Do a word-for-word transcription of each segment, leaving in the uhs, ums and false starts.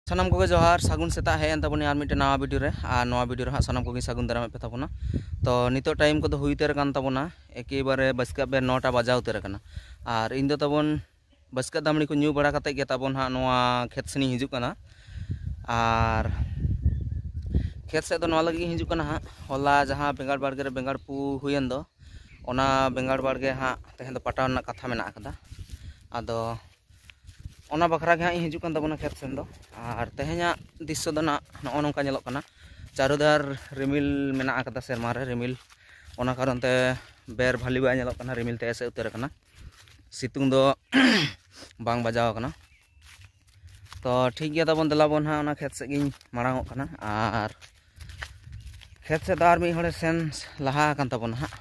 ᱥᱟᱱᱟᱢ ᱠᱚᱜᱮ ᱡᱚᱦᱟᱨ, ᱥᱟᱹᱜᱩᱱ ᱥᱮᱛᱟᱜ᱾ ᱦᱮᱡ ᱮᱱ ᱛᱟᱵᱚᱱᱟ ᱟᱨ ᱢᱤᱫᱴᱮᱱ ᱱᱟᱣᱟ ᱵᱷᱤᱰᱤᱭᱳ ᱨᱮ᱾ ᱟᱨ ᱱᱚᱣᱟ ᱵᱷᱤᱰᱤᱭᱳ ᱨᱮ ᱦᱟᱸᱜ ᱥᱟᱱᱟᱢ ᱠᱚᱜᱮ ᱥᱟᱹᱜᱩᱱ ᱫᱟᱨᱟᱢᱮᱫ ᱯᱮ ᱛᱟᱵᱚᱱᱟ᱾ ᱛᱚ ᱱᱤᱛᱚᱜ ᱴᱟᱭᱤᱢ ᱠᱚᱫᱚ ᱦᱩᱭ ᱩᱛᱟᱹᱨ ᱟᱠᱟᱱ ᱛᱟᱵᱚᱱᱟ, ᱮᱠᱮᱵᱟᱨᱮ ᱵᱟᱥᱠᱮ ᱵᱮᱨ ᱱᱚᱴᱟ ᱵᱟᱡᱟᱣ ᱩᱛᱟᱹᱨ ᱟᱠᱟᱱᱟ᱾ ᱟᱨ ᱤᱧ ᱫᱚ ᱛᱟᱵᱚᱱ ᱵᱟᱥᱠᱮ ᱫᱟᱜ ᱢᱟᱹᱲᱤ ᱠᱚ ᱧᱩ ᱵᱟᱲᱟ ᱠᱟᱛᱮᱫ ᱜᱮ ᱛᱟᱵᱚᱱ ᱦᱟᱸᱜ ᱱᱚᱣᱟ ᱠᱷᱮᱛ ᱥᱮᱱᱤᱧ ᱦᱤᱡᱩᱜ ᱠᱟᱱᱟ᱾ ᱟᱨ ᱠᱷᱮᱛ ᱥᱮᱫ ᱫᱚ ᱱᱚᱣᱟ ᱞᱟᱹᱜᱤᱫ ᱤᱧ ᱦᱤᱡᱩᱜ ᱠᱟᱱᱟ ᱦᱟᱸᱜ, ᱦᱚᱞᱟ ᱡᱟᱦᱟᱸ ᱵᱮᱸᱜᱟᱲ ᱵᱟᱲᱜᱮ ᱨᱮ ᱵᱮᱸᱜᱟᱲ ᱯᱩ ᱦᱩᱭᱮᱱ ᱫᱚ, ᱚᱱᱟ ᱵᱮᱸᱜᱟᱲ ᱵᱟᱲᱜᱮ ᱦᱟᱸᱜ ᱛᱮᱦᱮᱧ ᱫᱚ ᱯᱟᱴᱟᱣ ᱨᱮᱱᱟᱜ ᱠᱟᱛᱷᱟ ᱢᱮᱱᱟᱜ ᱟᱠᱟᱫᱟ᱾ ᱟᱫᱚ ᱚᱱᱟ ᱵᱟᱠᱷᱨᱟ ᱜᱮ ᱦᱟᱸᱜ ᱤᱧ ᱦᱤᱡᱩᱜ ᱠᱟᱱ ᱛᱟᱵᱚᱱᱟ ᱠᱷᱮᱛ ᱥᱮᱱ ᱫᱚ᱾ ᱟᱨ ᱛᱮᱦᱮᱧᱟᱜ ᱫᱨᱤᱥᱥᱚ ᱫᱚ ᱱᱟᱜ ᱱᱚᱜᱼᱚ ᱱᱚᱝᱠᱟ ᱧᱮᱞᱚᱜ ᱠᱟᱱᱟ, ᱪᱟᱨᱚᱫᱷᱟᱨ ᱨᱤᱢᱤᱞ ᱢᱮᱱᱟᱜ ᱟᱠᱟᱫᱟ ᱥᱮᱨᱢᱟ ᱨᱮ, ᱨᱤᱢᱤᱞ, ᱚᱱᱟ ᱠᱟᱨᱚᱱ ᱛᱮ ᱵᱮᱨ ᱵᱷᱟᱞᱤ ᱵᱟᱭ ᱧᱮᱞᱚᱜ ᱠᱟᱱᱟ, ᱨᱤᱢᱤᱞ ᱛᱮ ᱮᱥᱮᱫ ᱩᱛᱟᱹᱨ ᱟᱠᱟᱱᱟ᱾ ᱥᱤᱛᱩᱝ ᱫᱚ ᱵᱟᱝ ᱵᱟᱡᱟᱣ ᱟᱠᱟᱱᱟ᱾ ᱛᱚ ᱴᱷᱤᱠ ᱜᱮᱭᱟ, ᱛᱟᱵᱚᱱ ᱫᱮᱞᱟ ᱵᱚᱱ ᱦᱟᱸᱜ ᱚᱱᱟ ᱠᱷᱮᱛ ᱥᱮᱫ ᱜᱤᱧ ᱢᱟᱲᱟᱝ ᱚᱜ ᱠᱟᱱᱟ᱾ ᱟᱨ ᱠᱷᱮᱛ ᱥᱮᱫ ᱫᱚ ᱟᱨ ᱢᱤᱫ ᱦᱚᱲᱮ ᱥᱮᱱ ᱞᱟᱦᱟ ᱟᱠᱟᱱ ᱛᱟᱵᱚᱱᱟ ᱦᱟᱸᱜ᱾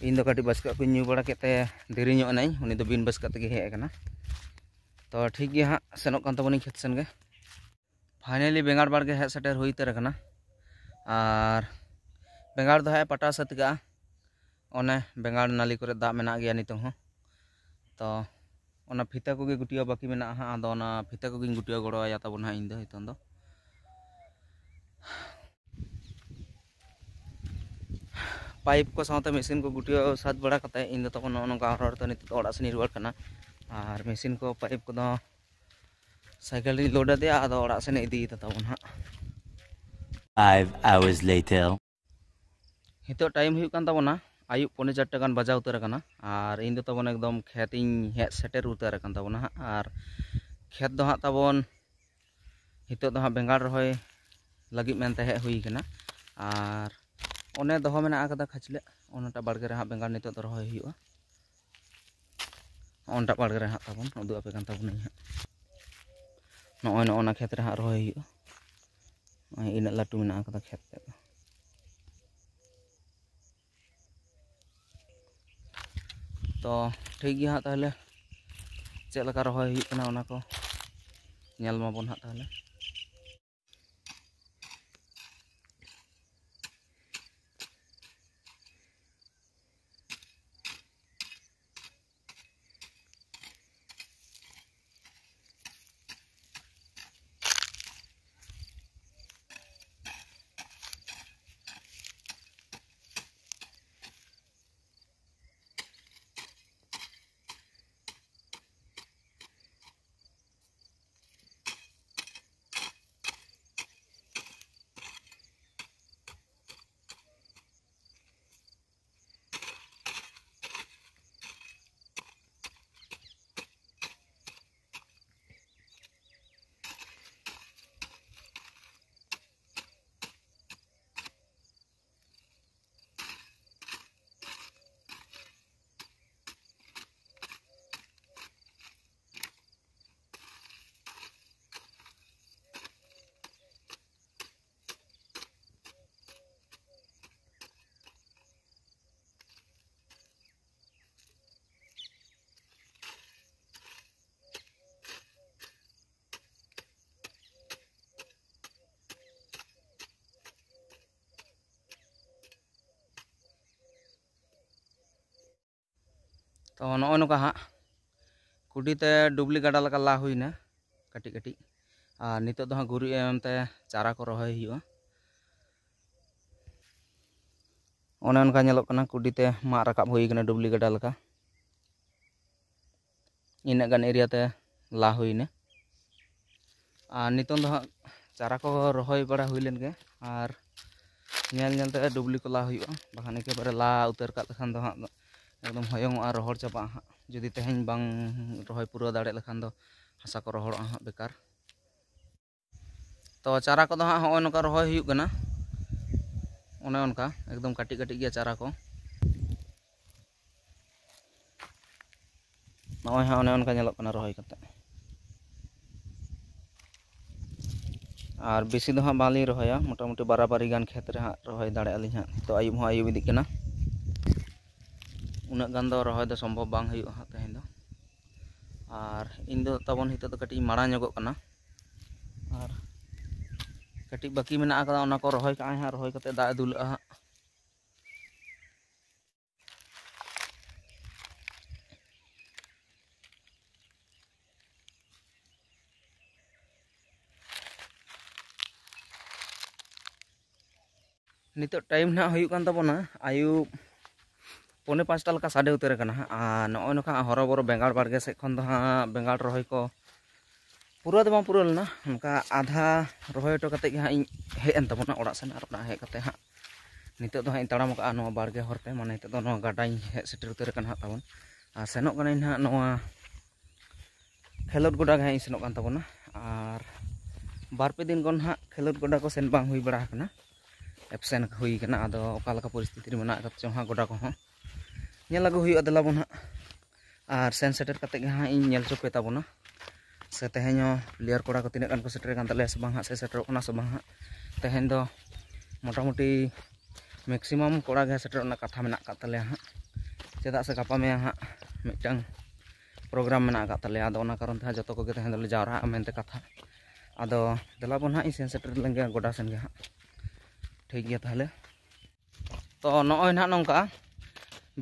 ᱤᱧ ᱫᱚ ᱠᱟᱹᱴᱤᱡ ᱵᱟᱥᱠᱮ ᱠᱚᱧ ᱧᱩ ᱵᱟᱲᱟ ᱠᱮᱫ ᱛᱮ ᱫᱮᱨᱤ ᱧᱚᱜ ᱮᱱᱟᱹᱧ, ᱩᱱᱤ ᱫᱚ ᱵᱤᱱ ᱵᱟᱥᱠᱮ ᱛᱮᱜᱮ ᱦᱮᱡ ᱟᱠᱟᱱᱟ᱾ ᱛᱚ ᱴᱷᱤᱠ ᱜᱮᱭᱟ ᱦᱟᱸᱜ, ᱥᱮᱱᱚᱜ ᱠᱟᱱ ᱛᱟᱵᱚᱱᱟᱹᱧ ᱠᱷᱮᱛ ᱥᱮᱱ ᱜᱮ᱾ ᱯᱷᱟᱭᱱᱟᱞᱤ ᱵᱮᱸᱜᱟᱲ ᱵᱟᱲᱜᱮ ᱦᱮᱡ ᱥᱮᱴᱮᱨ ᱦᱩᱭ ᱩᱛᱟᱹᱨ ᱟᱠᱟᱱᱟ᱾ ᱟᱨ ᱵᱮᱸᱜᱟᱲ ᱫᱚ ᱦᱟᱸᱜ ᱮ ᱯᱟᱴᱟᱣ ᱥᱟᱹᱛ ᱠᱟᱜᱼᱟ᱾ ᱚᱱᱮ ᱵᱮᱸᱜᱟᱲ ᱱᱟᱹᱞᱤ ᱠᱚᱨᱮ ᱫᱟᱜ ᱢᱮᱱᱟᱜ ᱜᱮᱭᱟ ᱱᱤᱛᱚᱝ ᱦᱚᱸ᱾ ᱛᱚ ᱚᱱᱟ ᱯᱷᱤᱛᱟᱹ ᱠᱚᱜᱮ ᱜᱩᱴᱤᱭᱟᱹᱣ ᱵᱟᱹᱠᱤ ᱢᱮᱱᱟᱜᱼᱟ ᱦᱟᱸᱜ, ᱟᱫᱚ ᱚᱱᱟ ᱯᱷᱤᱛᱟᱹ ᱠᱚᱜᱮᱧ ᱜᱩᱴᱤᱭᱟᱹᱣ ᱜᱚᱲᱚ ᱟᱭᱟ ᱛᱟᱵᱚᱱ ᱦᱟᱸᱜ ᱤᱧ ᱫᱚ ᱱᱤᱛᱚᱝ ᱫᱚ᱾ ᱯᱟᱭᱤᱯ ᱠᱚ ᱥᱟᱶᱛᱮ ᱢᱮᱥᱤᱱ ᱠᱚ ᱜᱩᱴᱤᱭᱟᱹᱣ ᱥᱟᱹᱛ ᱵᱟᱲᱟ ᱠᱟᱛᱮ ᱤᱧ ᱫᱚ ᱛᱚᱠᱷᱚᱱ ᱱᱚᱜᱼᱚ ᱱᱚᱝᱠᱟ ᱦᱚᱨ ᱦᱚᱨ ᱛᱮ ᱱᱤᱛᱚᱜ ᱫᱚ ᱚᱲᱟᱜ ᱥᱮᱱ ᱤᱧ ᱨᱩᱣᱟᱹᱲ ᱠᱟᱱᱟ᱾ ᱟᱨ ᱢᱮᱥᱤᱱ ᱠᱚ, ᱯᱟᱭᱤᱯ ᱠᱚᱫᱚ ᱥᱟᱭᱠᱮᱞ ᱨᱤᱧ ᱞᱳᱰ ᱟᱫᱮᱭᱟ, ᱟᱫᱚ ᱚᱲᱟᱜ ᱥᱮᱱ ᱤᱫᱤᱭᱮᱫᱟ ᱛᱟᱵᱚᱱ ᱦᱟᱸᱜ᱾ Five hours later. ᱱᱤᱛᱚᱜ ᱴᱟᱭᱤᱢ ᱦᱩᱭᱩᱜ ᱠᱟᱱ ᱛᱟᱵᱚᱱᱟ ᱟᱹᱭᱩᱵ ᱯᱚᱱᱮ ᱪᱟᱨᱴᱟ ᱜᱟᱱ ᱵᱟᱡᱟᱣ ᱩᱛᱟᱹᱨ ᱟᱠᱟᱱᱟ᱾ ᱟᱨ ᱤᱧ ᱫᱚ ᱛᱟᱵᱚᱱ ᱮᱠᱫᱚᱢ ᱠᱷᱮᱛ ᱤᱧ ᱦᱮᱡ ᱥᱮᱴᱮᱨ ᱩᱛᱟᱹᱨ ᱟᱠᱟᱱ ᱛᱟᱵᱚᱱᱟ ᱦᱟᱸᱜ᱾ ᱟᱨ ᱠᱷᱮᱛ ᱫᱚ ᱦᱟᱸᱜ ᱛᱟᱵᱚᱱ ᱱᱤᱛᱚᱜ ᱫᱚ ᱦᱟᱸᱜ ᱵᱮᱸᱜᱟᱲ ᱨᱚᱦᱚᱭ ᱞᱟᱹᱜᱤᱫ ᱢᱮᱱᱛᱮ ᱦᱮᱡ ᱦᱩᱭ ᱠᱟᱱᱟ᱾ ᱟᱨ ᱚᱱᱮ ᱫᱚᱦᱚ ᱢᱮᱱᱟᱜ ᱟᱠᱟᱫᱟ ᱠᱷᱟᱹᱪᱞᱟᱹᱜ, ᱚᱱᱟᱴᱟᱜ ᱵᱟᱲᱜᱮ ᱨᱮ ᱦᱟᱸᱜ ᱵᱮᱸᱜᱟᱲ ᱱᱤᱛᱚᱜ ᱫᱚ ᱨᱚᱦᱚᱭ ᱦᱩᱭᱩᱜᱼᱟ᱾ ᱚᱱᱟᱴᱟᱜ ᱵᱟᱲᱜᱮ ᱨᱮ ᱦᱟᱸᱜ ᱛᱟᱵᱚᱱ ᱩᱫᱩᱜ ᱟᱯᱮ ᱠᱟᱱ ᱛᱟᱵᱚᱱᱟᱹᱧ ᱦᱟᱸᱜ᱾ ᱱᱚᱜᱼᱚᱭ ᱱᱚᱜᱼᱚ ᱱᱟ ᱠᱷᱮᱛ ᱨᱮ ᱦᱟᱸᱜ ᱨᱚᱦᱚᱭ ᱦᱩᱭᱩᱜᱼᱟ᱾ ᱱᱚᱜᱼᱚᱭ ᱤᱱᱟᱹᱜ ᱞᱟᱹᱴᱩ ᱢᱮᱱᱟᱜ ᱟᱠᱟᱫᱟ ᱠᱷᱮᱛ ᱛᱮᱫ ᱫᱚ᱾ ᱛᱚ ᱴᱷᱤᱠ ᱜᱮᱭᱟ ᱦᱟᱸᱜ, ᱛᱟᱦᱚᱞᱮ ᱪᱮᱫ ᱞᱮᱠᱟ ᱨᱚᱦᱚᱭ ᱦᱩᱭᱩᱜ ᱠᱟᱱᱟ ᱚᱱᱟ ᱠᱚ ᱧᱮᱞ ᱢᱟᱵᱚᱱ ᱦᱟᱸᱜ ᱛᱟᱦᱚᱞᱮ᱾ ᱛᱚ ᱱᱚᱜᱼᱚᱭ ᱱᱚᱝᱠᱟ ᱦᱟᱸᱜ ᱠᱩᱰᱤ ᱛᱮ ᱰᱩᱵᱽᱞᱤ ᱜᱟᱰᱟ ᱞᱮᱠᱟ ᱞᱟ ᱦᱩᱭᱱᱟ ᱠᱟᱹᱴᱤᱡ ᱠᱟᱹᱴᱤᱡ᱾ ᱟᱨ ᱱᱤᱛᱚᱜ ᱫᱚ ᱦᱟᱸᱜ ᱜᱩᱨᱤᱡ ᱮᱢ ᱛᱮ ᱪᱟᱨᱟ ᱠᱚ ᱨᱚᱦᱚᱭ ᱦᱩᱭᱩᱜᱼᱟ᱾ ᱚᱱᱮ ᱚᱱᱠᱟ ᱧᱮᱞᱚᱜ ᱠᱟᱱᱟ, ᱠᱩᱰᱤ ᱛᱮ ᱢᱟᱜ ᱨᱟᱠᱟᱵ ᱦᱩᱭ ᱠᱟᱱᱟ ᱰᱩᱵᱽᱞᱤ ᱜᱟᱰᱟ ᱞᱮᱠᱟ᱾ ᱤᱱᱟᱹᱜ ᱜᱟᱱ ᱮᱨᱤᱭᱟ ᱛᱮ ᱞᱟ ᱦᱩᱭᱱᱟ᱾ ᱟᱨ ᱱᱤᱛᱚᱝ ᱫᱚ ᱦᱟᱸᱜ ᱪᱟᱨᱟ ᱠᱚ ᱨᱚᱦᱚᱭ ᱵᱟᱲᱟ ᱦᱩᱭ ᱞᱮᱱ ᱜᱮ, ᱟᱨ ᱧᱮᱞ ᱧᱮᱞ ᱛᱮ ᱰᱩᱵᱽᱞᱤ ᱠᱚ ᱞᱟ ᱦᱩᱭᱩᱜᱼᱟ, ᱵᱟᱠᱷᱟᱱ ᱮᱠᱮᱵᱟᱨᱮ ᱞᱟ ᱩᱛᱟᱹᱨ ᱠᱟᱜ ᱞᱮᱠᱷᱟᱱ ᱫᱚ ᱦᱟᱸᱜ ᱮᱠᱫᱚᱢ ᱦᱚᱭᱚᱝᱚᱜᱼᱟ, ᱨᱚᱦᱚᱲ ᱪᱟᱵᱟᱜᱼᱟ ᱦᱟᱸᱜ᱾ ᱡᱩᱫᱤ ᱛᱮᱦᱮᱧ ᱵᱟᱝ ᱨᱚᱦᱚᱭ ᱯᱩᱨᱟᱹᱣ ᱫᱟᱲᱮᱭᱟᱜ ᱞᱮᱠᱷᱟᱱ ᱫᱚ ᱦᱟᱥᱟ ᱠᱚ ᱨᱚᱦᱚᱲᱚᱜᱼᱟ ᱦᱟᱸᱜ ᱵᱮᱠᱟᱨ᱾ ᱛᱚ ᱪᱟᱨᱟ ᱠᱚᱫᱚ ᱦᱟᱸᱜ ᱦᱚᱸᱜᱼᱚᱭ ᱱᱚᱝᱠᱟ ᱨᱚᱦᱚᱭ ᱦᱩᱭᱩᱜ ᱠᱟᱱᱟ, ᱚᱱᱮ ᱚᱱᱠᱟ ᱮᱠᱫᱚᱢ ᱠᱟᱹᱴᱤᱡ ᱠᱟᱹᱴᱤᱡ ᱜᱮᱭᱟ ᱪᱟᱨᱟ ᱠᱚ᱾ ᱱᱚᱜᱼᱚᱭ ᱦᱟᱸᱜ ᱚᱱᱮ ᱚᱱᱠᱟ ᱧᱮᱞᱚᱜ ᱠᱟᱱᱟ ᱨᱚᱦᱚᱭ ᱠᱟᱛᱮ᱾ ᱟᱨ ᱵᱮᱥᱤ ᱫᱚ ᱦᱟᱸᱜ ᱵᱟᱝᱞᱤᱧ ᱨᱚᱦᱚᱭᱟ, ᱢᱚᱴᱟᱢᱩᱴᱤ ᱵᱟᱨᱟᱵᱟᱨᱤ ᱜᱟᱱ ᱠᱷᱮᱛ ᱨᱮ ᱦᱟᱸᱜ ᱨᱚᱦᱚᱭ ᱫᱟᱲᱮᱭᱟᱜᱼᱟ ᱞᱤᱧ ᱦᱟᱸᱜ᱾ ᱱᱤᱛᱚᱜ ᱟᱹᱭᱩᱵ ᱦᱚᱸ ᱟᱹᱭᱩᱵ ᱤᱫᱤᱜ ᱠᱟᱱᱟ, ᱩᱱᱟᱹᱜ ᱜᱟᱱ ᱫᱚ ᱨᱚᱦᱚᱭ ᱫᱚ ᱥᱚᱢᱵᱷᱚᱵ ᱵᱟᱝ ᱦᱩᱭᱩᱜᱼᱟ ᱦᱟᱸᱜ ᱛᱮᱦᱮᱧ ᱫᱚ᱾ ᱟᱨ ᱤᱧ ᱫᱚ ᱛᱟᱵᱚᱱ ᱱᱤᱛᱚᱜ ᱫᱚ ᱠᱟᱹᱴᱤᱡ ᱤᱧ ᱢᱟᱲᱟᱝ ᱧᱚᱜᱚᱜ ᱠᱟᱱᱟ, ᱟᱨ ᱠᱟᱹᱴᱤᱡ ᱵᱟᱹᱠᱤ ᱢᱮᱱᱟᱜ ᱟᱠᱟᱫᱟ, ᱚᱱᱟ ᱠᱚ ᱨᱚᱦᱚᱭ ᱠᱟᱜᱼᱟᱧ ᱦᱟᱸᱜ, ᱨᱚᱦᱚᱭ ᱠᱟᱛᱮ ᱫᱟᱜ ᱮ ᱫᱩᱞᱟᱜᱼᱟ ᱦᱟᱸᱜ᱾ ᱱᱤᱛᱚᱜ ᱴᱟᱭᱤᱢ ᱱᱟᱦᱟᱜ ᱦᱩᱭᱩᱜ ᱠᱟᱱ ᱛᱟᱵᱚᱱᱟ ᱟᱹᱭᱩᱵ ᱯᱚᱱᱮ ᱯᱟᱸᱪᱴᱟ ᱞᱮᱠᱟ ᱥᱟᱰᱮ ᱩᱛᱟᱹᱨ ᱟᱠᱟᱱᱟ ᱦᱟᱸᱜ᱾ ᱟᱨ ᱱᱚᱜᱼᱚᱭ ᱱᱚᱝᱠᱟ ᱦᱚᱨᱚᱵᱚᱨᱚ ᱵᱮᱸᱜᱟᱲ ᱵᱟᱲᱜᱮ ᱥᱮᱫ ᱠᱷᱚᱱ ᱫᱚ ᱦᱟᱸᱜ ᱵᱮᱸᱜᱟᱲ ᱨᱚᱦᱚᱭ ᱠᱚ ᱯᱩᱨᱟᱹ ᱫᱚ ᱵᱟᱝ ᱯᱩᱨᱟᱹᱣ ᱞᱮᱱᱟ, ᱚᱱᱠᱟ ᱟᱫᱷᱟ ᱨᱚᱦᱚᱭ ᱦᱚᱴᱚ ᱠᱟᱛᱮᱫ ᱜᱮ ᱦᱟᱸᱜ ᱤᱧ ᱦᱮᱡ ᱮᱱ ᱛᱟᱵᱚᱱᱟ ᱚᱲᱟᱜ ᱥᱮᱱ᱾ ᱟᱨ ᱚᱲᱟᱜ ᱦᱮᱡ ᱠᱟᱛᱮᱫ ᱦᱟᱸᱜ ᱱᱤᱛᱚᱜ ᱫᱚ ᱦᱟᱸᱜ ᱤᱧ ᱛᱟᱲᱟᱢ ᱠᱟᱜᱼᱟ ᱱᱚᱣᱟ ᱵᱟᱲᱜᱮ ᱦᱚᱨᱛᱮ, ᱢᱟᱱᱮ ᱱᱤᱛᱚᱜ ᱫᱚ ᱱᱚᱣᱟ ᱜᱟᱰᱟᱧ ᱦᱮᱡ ᱥᱮᱴᱮᱨ ᱩᱛᱟᱹᱨ ᱟᱠᱟᱱᱟ ᱦᱟᱸᱜ ᱛᱟᱵᱚᱱ᱾ ᱟᱨ ᱥᱮᱱᱚᱜ ᱠᱟᱹᱱᱟᱹᱧ ᱦᱟᱸᱜ ᱱᱚᱣᱟ ᱠᱷᱮᱞᱳᱰ ᱜᱚᱰᱟ ᱜᱮ ᱦᱟᱸᱜ ᱤᱧ ᱥᱮᱱᱚᱜ ᱠᱟᱱ ᱛᱟᱵᱚᱱᱟ᱾ ᱟᱨ ᱵᱟᱨ ᱯᱮ ᱫᱤᱱ ᱠᱷᱚᱱ ᱦᱟᱸᱜ ᱠᱷᱮᱞᱳᱰ ᱜᱚᱰᱟ ᱠᱚ ᱥᱮᱱ ᱵᱟᱝ ᱦᱩᱭ ᱵᱟᱲᱟ ᱟᱠᱟᱱᱟ, ᱮᱵᱥᱮᱱᱴ ᱦᱩᱭ ᱟᱠᱟᱱᱟ᱾ ᱟᱫᱚ ᱚᱠᱟ ᱞᱮᱠᱟ ᱯᱚᱨᱤᱥᱛᱷᱤᱛᱤ ᱨᱮ ᱢᱮᱱᱟᱜ ᱟᱠᱟᱫ ᱪᱚᱝ ᱦᱟᱸᱜ ᱜᱚᱰᱟ ᱠᱚᱦᱚᱸ ᱧᱮᱞ ᱟᱹᱜᱩ ᱦᱩᱭᱩᱜᱼᱟ, ᱫᱮᱞᱟ ᱵᱚᱱ ᱦᱟᱸᱜ᱾ ᱟᱨ ᱥᱮᱱ ᱥᱮᱴᱮᱨ ᱠᱟᱛᱮᱫ ᱜᱮ ᱦᱟᱸᱜ ᱤᱧ ᱧᱮᱞ ᱦᱚᱪᱚ ᱯᱮ ᱛᱟᱵᱚᱱᱟ, ᱥᱮ ᱛᱮᱦᱮᱧ ᱦᱚᱸ ᱯᱞᱮᱭᱟᱨ ᱠᱚᱲᱟ ᱠᱚ ᱛᱤᱱᱟᱹᱜ ᱜᱟᱱ ᱠᱚ ᱥᱮᱴᱮᱨ ᱟᱠᱟᱱ ᱛᱟᱞᱮᱭᱟ ᱥᱮ ᱵᱟᱝ ᱦᱟᱸᱜ, ᱥᱮ ᱥᱮᱴᱮᱨᱚᱜ ᱠᱟᱱᱟ ᱥᱮ ᱵᱟᱝ ᱦᱟᱸᱜ᱾ ᱛᱮᱦᱮᱧ ᱫᱚ ᱢᱚᱴᱟᱢᱩᱴᱤ ᱢᱮᱠᱥᱤᱢᱟᱢ ᱠᱚᱲᱟ ᱜᱮ ᱥᱮᱴᱮᱨᱚᱜ ᱨᱮᱱᱟᱜ ᱠᱟᱛᱷᱟ ᱢᱮᱱᱟᱜ ᱟᱠᱟᱫ ᱛᱟᱞᱮᱭᱟ ᱦᱟᱸᱜ, ᱪᱮᱫᱟᱜ ᱥᱮ ᱜᱟᱯᱟ ᱢᱮᱭᱟᱝ ᱦᱟᱸᱜ ᱢᱤᱫᱴᱟᱝ ᱯᱨᱳᱜᱨᱟᱢ ᱢᱮᱱᱟᱜ ᱟᱠᱟᱫ ᱛᱟᱞᱮᱭᱟ᱾ ᱟᱫᱚ ᱚᱱᱟ ᱠᱟᱨᱚᱱ ᱛᱮ ᱦᱟᱸᱜ ᱡᱚᱛᱚ ᱠᱚᱜᱮ ᱛᱮᱦᱮᱧ ᱫᱚᱞᱮ ᱡᱟᱣᱨᱟᱜᱼᱟ ᱢᱮᱱᱛᱮ ᱠᱟᱛᱷᱟ᱾ ᱟᱫᱚ ᱫᱮᱞᱟ ᱵᱚᱱ ᱦᱟᱸᱜ ᱤᱧ ᱥᱮᱱ ᱥᱮᱴᱮᱨ ᱞᱮᱱ ᱜᱮ ᱜᱚᱰᱟ ᱥᱮᱱ ᱜᱮ ᱦᱟᱸᱜ᱾ ᱴᱷᱤᱠ ᱜᱮᱭᱟ ᱛᱟᱦᱚᱞᱮ᱾ ᱛᱚ ᱱᱚᱜᱼᱚᱭ ᱱᱟᱦᱟᱜ ᱱᱚᱝᱠᱟ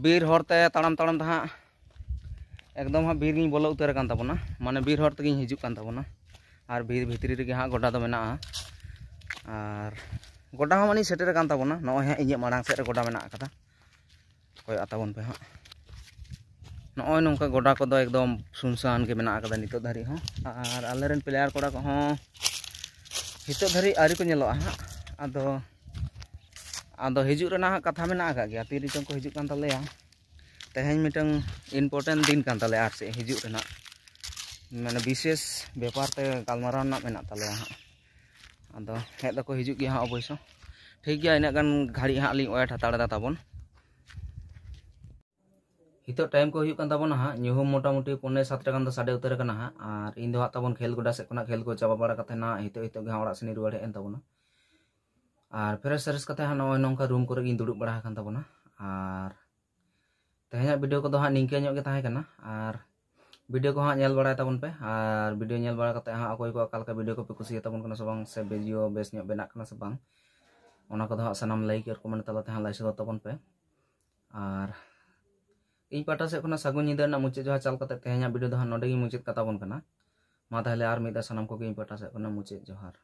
ᱵᱤᱨ ᱦᱚᱨᱛᱮ ᱛᱟᱲᱟᱢ ᱛᱟᱲᱟᱢ ᱛᱮ ᱦᱟᱸᱜ ᱮᱠᱫᱚᱢ ᱦᱟᱸᱜ ᱵᱤᱨ ᱜᱤᱧ ᱵᱚᱞᱚ ᱩᱛᱟᱹᱨ ᱟᱠᱟᱱ ᱛᱟᱵᱚᱱᱟ, ᱢᱟᱱᱮ ᱵᱤᱨ ᱦᱚᱨ ᱛᱮᱜᱤᱧ ᱦᱤᱡᱩᱜ ᱠᱟᱱ ᱛᱟᱵᱚᱱᱟ᱾ ᱟᱨ ᱵᱤᱨ ᱵᱷᱤᱛᱨᱤ ᱨᱮᱜᱮ ᱦᱟᱸᱜ ᱜᱚᱰᱟ ᱫᱚ ᱢᱮᱱᱟᱜᱼᱟ᱾ ᱟᱨ ᱜᱚᱰᱟ ᱦᱚᱸ ᱢᱟᱱᱮᱧ ᱥᱮᱴᱮᱨ ᱟᱠᱟᱱ ᱛᱟᱵᱚᱱᱟ, ᱱᱚᱜᱼᱚᱭ ᱦᱟᱸᱜ ᱤᱧᱟᱹᱜ ᱢᱟᱲᱟᱝ ᱥᱮᱫ ᱨᱮ ᱜᱚᱰᱟ ᱢᱮᱱᱟᱜ ᱟᱠᱟᱫᱟ᱾ ᱠᱚᱭᱚᱜ ᱛᱟᱵᱚᱱ ᱯᱮ ᱦᱟᱸᱜ, ᱱᱚᱜᱼᱚᱭ ᱱᱚᱝᱠᱟ ᱜᱚᱰᱟ ᱠᱚᱫᱚ ᱮᱠᱫᱚᱢ ᱥᱩᱱᱥᱟᱱ ᱜᱮ ᱢᱮᱱᱟᱜ ᱟᱠᱟᱫᱟ ᱱᱤᱛᱚᱜ ᱫᱷᱟᱹᱨᱤᱡ ᱦᱚᱸ᱾ ᱟᱨ ᱟᱞᱮᱨᱮᱱ ᱯᱞᱮᱭᱟᱨ ᱠᱚᱲᱟ ᱠᱚᱦᱚᱸ ᱱᱤᱛᱚᱜ ᱫᱷᱟᱹᱨᱤᱡ ᱟᱹᱣᱨᱤ ᱠᱚ ᱧᱮᱞᱚᱜᱼᱟ ᱦᱟᱸᱜ᱾ ᱟᱫᱚ ᱟᱫᱚ ᱦᱤᱡᱩᱜ ᱨᱮᱱᱟᱜ ᱦᱟᱸᱜ ᱠᱟᱛᱷᱟ ᱢᱮᱱᱟᱜ ᱟᱠᱟᱫ ᱜᱮᱭᱟ, ᱛᱤ ᱨᱮᱪᱚᱝ ᱠᱚ ᱦᱤᱡᱩᱜ ᱠᱟᱱ ᱛᱟᱞᱮᱭᱟ᱾ ᱛᱮᱦᱮᱧ ᱢᱤᱫᱴᱟᱝ ᱤᱢᱯᱚᱨᱴᱮᱱᱴ ᱫᱤᱱ ᱠᱟᱱ ᱛᱟᱞᱮᱭᱟ, ᱟᱨ ᱪᱮᱫ ᱦᱤᱡᱩᱜ ᱨᱮᱱᱟᱜ ᱢᱟᱱᱮ ᱵᱤᱥᱮᱥ ᱵᱮᱯᱟᱨ ᱛᱮ ᱜᱟᱞᱢᱟᱨᱟᱣ ᱨᱮᱱᱟᱜ ᱢᱮᱱᱟᱜ ᱛᱟᱞᱮᱭᱟ ᱦᱟᱸᱜ᱾ ᱟᱫᱚ ᱦᱮᱡ ᱫᱚᱠᱚ ᱦᱤᱡᱩᱜ ᱜᱮᱭᱟ ᱦᱟᱸᱜ ᱚᱵᱚᱥᱥᱚ᱾ ᱴᱷᱤᱠ ᱜᱮᱭᱟ, ᱤᱱᱟᱹᱜ ᱜᱟᱱ ᱜᱷᱟᱹᱲᱤᱡ ᱦᱟᱸᱜ ᱞᱤᱧ ᱣᱮᱴ ᱦᱟᱛᱟᱲ ᱮᱫᱟ ᱛᱟᱵᱚᱱ᱾ ᱱᱤᱛᱚᱜ ᱴᱟᱭᱤᱢ ᱠᱚ ᱦᱩᱭᱩᱜ ᱠᱟᱱ ᱛᱟᱵᱚᱱᱟ ᱦᱟᱸᱜ, ᱧᱩᱦᱩᱢ ᱢᱚᱴᱟᱢᱩᱴᱤ ᱯᱚᱱᱮ ᱥᱟᱛᱴᱟ ᱜᱟᱱ ᱫᱚ ᱥᱟᱰᱮ ᱩᱛᱟᱹᱨ ᱟᱠᱟᱱᱟ ᱦᱟᱸᱜ᱾ ᱟᱨ ᱤᱧ ᱫᱚ ᱦᱟᱸᱜ ᱛᱟᱵᱚᱱ ᱠᱷᱮᱞ ᱜᱚᱰᱟ ᱥᱮᱫ ᱠᱷᱚᱱᱟᱜ ᱠᱷᱮᱞ ᱠᱚ ᱪᱟᱵᱟ ᱵᱟᱲᱟ ᱠᱟᱛᱮ ᱱᱟᱜ ᱦᱤᱛᱚᱜ ᱦᱤᱛᱚᱜ ᱜᱮ ᱦᱟᱸᱜ ᱚᱲᱟᱜ ᱥᱮᱱ ᱤᱧ ᱨᱩᱣᱟᱹᱲ ᱦᱮᱡ ᱮᱱ ᱛᱟᱵᱚᱱᱟ᱾ ᱟᱨ ᱯᱷᱨᱮᱥ ᱯᱷᱨᱮᱥ ᱠᱟᱛᱮ ᱦᱟᱸᱜ ᱱᱚᱜᱼᱚᱭ ᱱᱚᱝᱠᱟ ᱨᱩᱢ ᱠᱚᱨᱮ ᱜᱤᱧ ᱫᱩᱲᱩᱵ ᱵᱟᱲᱟ ᱟᱠᱟᱱ ᱛᱟᱵᱚᱱᱟ᱾ ᱟᱨ ᱛᱮᱦᱮᱧᱟᱜ ᱵᱷᱤᱰᱤᱭᱳ ᱠᱚᱫᱚ ᱦᱟᱸᱜ ᱱᱤᱝᱠᱟᱹ ᱧᱚᱜ ᱜᱮ ᱛᱟᱦᱮᱸ ᱠᱟᱱᱟ᱾ ᱟᱨ ᱵᱷᱤᱰᱤᱭᱳ ᱠᱚ ᱦᱟᱸᱜ ᱧᱮᱞ ᱵᱟᱲᱟᱭ ᱛᱟᱵᱚᱱ ᱯᱮ᱾ ᱟᱨ ᱵᱷᱤᱰᱤᱭᱳ ᱧᱮᱞ ᱵᱟᱲᱟ ᱠᱟᱛᱮ ᱦᱟᱸᱜ ᱚᱠᱚᱭ ᱠᱚ ᱚᱠᱟ ᱞᱮᱠᱟ ᱵᱷᱤᱰᱤᱭᱳ ᱠᱚᱯᱮ ᱠᱩᱥᱤᱭᱟᱜ ᱛᱟᱵᱚᱱ ᱠᱟᱱᱟ ᱥᱮ ᱵᱟᱝ, ᱥᱮ ᱵᱷᱤᱰᱤᱭᱳ ᱵᱮᱥ ᱧᱚᱜ ᱵᱮᱱᱟᱜ ᱠᱟᱱᱟ ᱥᱮ ᱵᱟᱝ, ᱚᱱᱟ ᱠᱚᱫᱚ ᱦᱟᱸᱜ ᱥᱟᱱᱟᱢ ᱞᱟᱭᱤᱠ ᱟᱨ ᱠᱚᱢᱮᱱᱴ ᱛᱟᱞᱟᱛᱮ ᱦᱟᱸᱜ ᱞᱟᱹᱭ ᱥᱚᱫᱚᱨ ᱛᱟᱵᱚᱱ ᱯᱮ᱾ ᱟᱨ ᱤᱧ ᱯᱟᱦᱴᱟ ᱥᱮᱫ ᱠᱷᱚᱱᱟᱜ ᱥᱟᱹᱜᱩᱱ ᱧᱤᱫᱟᱹ ᱨᱮᱱᱟᱜ ᱢᱩᱪᱟᱹᱫ ᱡᱚᱦᱟᱨ ᱪᱟᱞ ᱠᱟᱛᱮ ᱛᱮᱦᱮᱧᱟᱜ ᱵᱷᱤᱰᱤᱭᱳ ᱫᱚ ᱦᱟᱸᱜ ᱱᱚᱰᱮ ᱜᱤᱧ ᱢᱩᱪᱟᱹᱫ ᱠᱟᱛᱟ ᱵᱚᱱ ᱠᱟᱱᱟ᱾ ᱢᱟ ᱛᱟᱦᱚᱞᱮ ᱟᱨ ᱢᱤᱫ ᱫᱷᱟᱣ ᱥᱟᱱᱟᱢ ᱠᱚᱜᱮ ᱤᱧ ᱯᱟᱦᱴᱟ ᱥᱮᱫ ᱠᱷᱚᱱᱟᱜ ᱢᱩᱪᱟᱹᱫ ᱡᱚᱦᱟᱨ᱾